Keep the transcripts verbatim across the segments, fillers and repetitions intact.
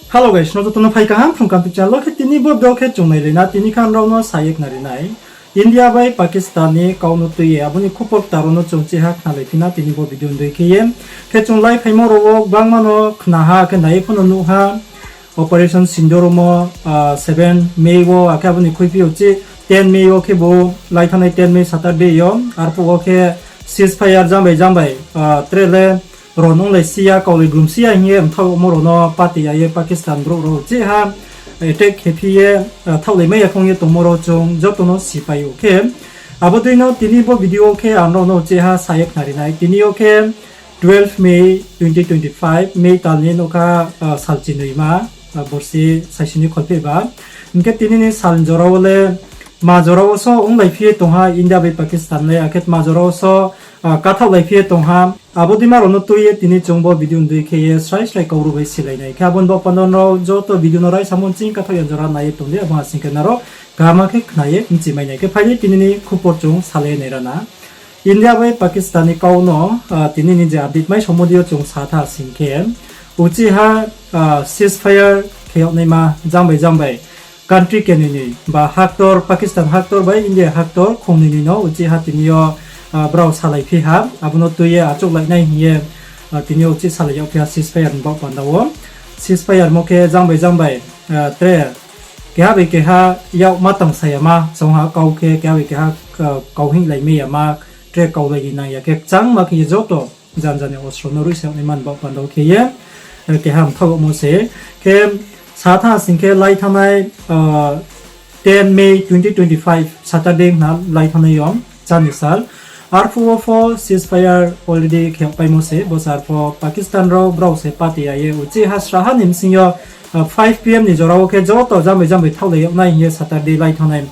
Hello guys, nrao joto no phai kaham Phrung Kantik channel wo. Khe tini bo video khe chung nailai na, tini khe ang nrao no sa ye khnari nai India bai Pakistan ni kau no tui ye, abo ni khupor kta rao no chung chiha khnalai phi na tini bo video ni dei khe ye. Khe chung lai phaimo rao wo gbangma no khna ha, khe nai ye pho no nuh ha. Operation Sindoor mo, seven May wo, akhe abo ni khuiphi yo chi ten May wo khebu, lai thanngnai ten May Saturday yo, arphuh wo khe ceasefire jang bai jang bai, tre le ron onglai si ya, kaulai glum si ya hing ye mthaoh yagmo rao no pati ya ye Pakistan brouh rao chiha attack khe phi ye, thaohlai mai ya khong ye tongmo rao chung joto no sipai ou khe. Abo dei no tini bo video khe ang nrao no chiha sa ye khnari nai. Tini yo khe twelve May twenty twenty-five, May tal ni nouhkha, sal chinoima, borsi saisi ni kholpheh ba. Hing khe tini ni sal ni jora wo le tma jora wo so onglai phi ye tong ha India bai Pakistan le, akhe tma jora wo so, kathaohlai phi ye tong ha. Abo deima rao no tui ye tini chung bo video ni dei khe ye srai srai kau ru bai silai nai. Khe abo ni baoh panda nrao joto video no raisamo nching kathaoh ya jora nai ye tong di, abo ha sing khe nrao kaham khe khna ye mchimai nai. Khe phai di tini ni khupor chung salai nai rana. India bai Pakistan ni kau no, tini ni je update mai somodi yo chung sa tha sing khe, uchiha, ceasefire khe yag naima jang bai jang bai country kenoi ni ba haktor, Pakistan haktor bai India haktor khongnoi ni no uchiha tini yo, brao salai phi ha, abo no tui ye achouhlai nai hing ye, tini yo uchih salai yag phi ha ceasefire ni baoh panda wo. Ceasefire mo khe jang bai jang bai, tre keha bai keha yak ma tang sa ya ma, chung ha kau khe keha bai keha, kau hinglai mai ya ma, tre kaulai ni nang ya khe kchangma khe ye joto janja ni ostro no ruhsa yag naima ni baoh panda wo khe ye, keha mthaoh yagmo se. Khe sa tha sing khe lai thanngnai, ten May twenty twenty-five Saturday hna lai thanngnai yo, chani sal. Arphuh wo pho ceasefire already khe yagpaimo se, bo sal pho Pakistan rao brao se pati ya ye uchiha sraha ni bsing yo, five P M ni jora wo khe joto jang bai jang bai thaohlai yag nai hing ye Saturday lai thanngnai,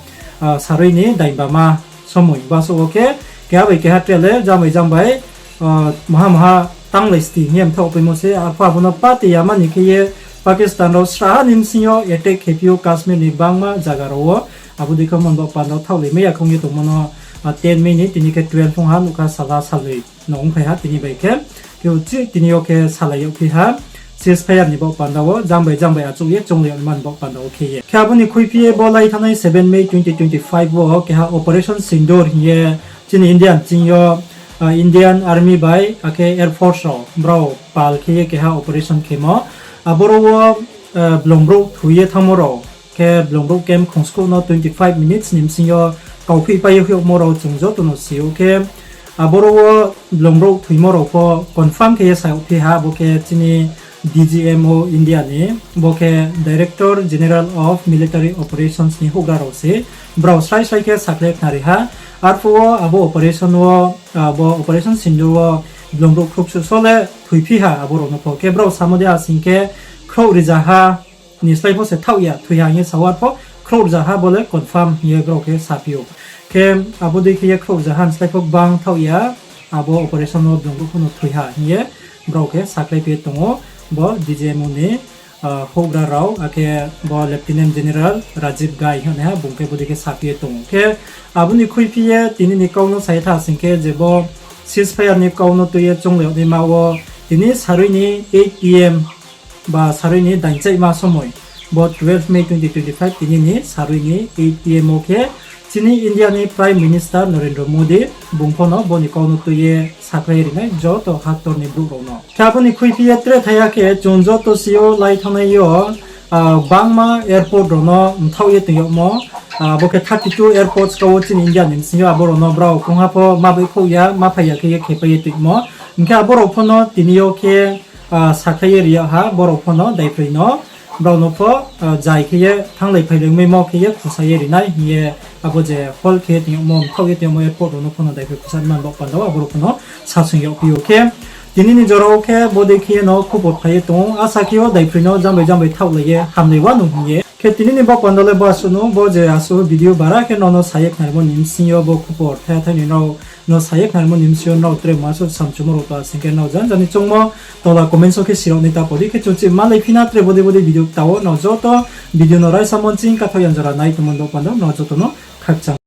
sarui ni dainbama somoi. Basuh wo khe keha bai keha tre le jang bai jang bai, maha maha tanglai sti hing ye mthaoh paimo se. Arphuh abo no pati ya ma ni khe ye Pakistan rao sraha ni bsing yo attack khe phi ou Kashmir ni bangma zaga rao wo. Abo dei khe mo ni baoh panda wo thaohlai mai ya khong ye tongmo no, ten May ni tini khe twelve ong ha, nouhkha salha salnoi no ongphai ha tini bai khe. Khe uchih tini yo khe salai yag phi ha ceasefire ni baoh panda wo jang bai jang bai achouh ye chounglai yag naima ni baoh panda wo khe ye. Khe abo ni khuiphi ye bo lai thanngnai seven May twenty twenty-five wo keha Operation Sindoor hing ye chini India ni ching yo, Indian Army bai akhe Air Force rao brao pal khe ye keha operation khemo. Aboro wo, blongbrouh thoi ye thanngmo rao khe blongbrouh camp khongskouh no twenty five minutes ni bsing yo kauphipai ye hoihmo rao chung joto no si ou khe, aboro wo blongbrouh thoimo rao pho confirm khe ye sa yagphi ha, abo khe chini D G M O India ni, bo khe Director General of Military Operations ni houhgra rao se, brao srai srai khe sakhlai khnari ha. Arphuh wo abo operation wo, abo Operation Sindoor wo blongbrouh khrouhsuh so le thoiphi ha abo rao no pho. Khe brao samo de asing khe khrouh rizaha ni slái pho se thaoh ya thoi ha hing ye sa ou, arpho khrouh rizaha bo le confirm hing ye brao khe saphi ou. Khe abo dei khe ye khrouh rizaha ni slái pho gbang thaoh ya, abo operation wo blongbrouh pho no thoi ha hing ye brao khe sakhlaiphi ye tong ou, bo D G M O ni houhgra rao, akhe bo Lieutenant General Rajiv Ghai hing ye bung khe bodei khe saphi ye tong ou. Khe abo ni khuiphi ye tini ni kau no sa ye tha sing khe, je bo ceasefire ni kau no tui ye chounglai yag naima wo, tini sarui ni eight P M ba sarui ni daingchaihma somoi, bo twelve May twenty twenty five tini ni sarui ni eight P M wo khe chini India ni Prime Minister Narendra Modi bung pho no bo ni kau no tui ye sakhlai ri nai joto haktor ni brouh rao no. Khe abo ni khuiphi ye tre thaiha khe chung joto si ou, lai thanngnai yo, gbangma airport rao no mthaoh ye toing yagmo, bo khe thirty two airports ka wo chini India ni bsing yo, abo rao no brao krungha pho ma baihkhouh ya, ma phai ya khe ye khepai ye toingmo. Hing khe abo rao pho no tini yo khe sakhlai ye ri yag ha, bo rao pho no daiphroih no, brao no pho, jai khe ye thannglai phailai maimo khe ye khusa ye ri nai hing ye, abo je hall khe ye toing yagmo, mthaoh ye toing yagmo airport rao no pho no daiphroih khusa man baoh panda wo abo rao pho no sasoing yagphi ou. Khe tini ni jora wo khe bodei khe ye no khupor phai ye tong ou, asa khe ou daiphroih no jang bai jang bai thaohlai ye hamlai wanou hing ye. Khe tini ni baoh panda le bo asuh no, bo je asuh video bara khe nrao no sa ye khnarimo ni bsing yo, bo khupor thaiha thainoi nrao no sa ye khnarimo ni bsing yo, nrao tre ma asuh samchumo rao ta sing khe nrao janja ni choungmo tola comments wo khe sirao nai ta pho di. Khe chung chih malaiphi na tre bodei bodei video kta wo, nrao joto video no raisa monching kathaoh yan jora nai tongmo ni baoh panda wo nrao joto no khakchang.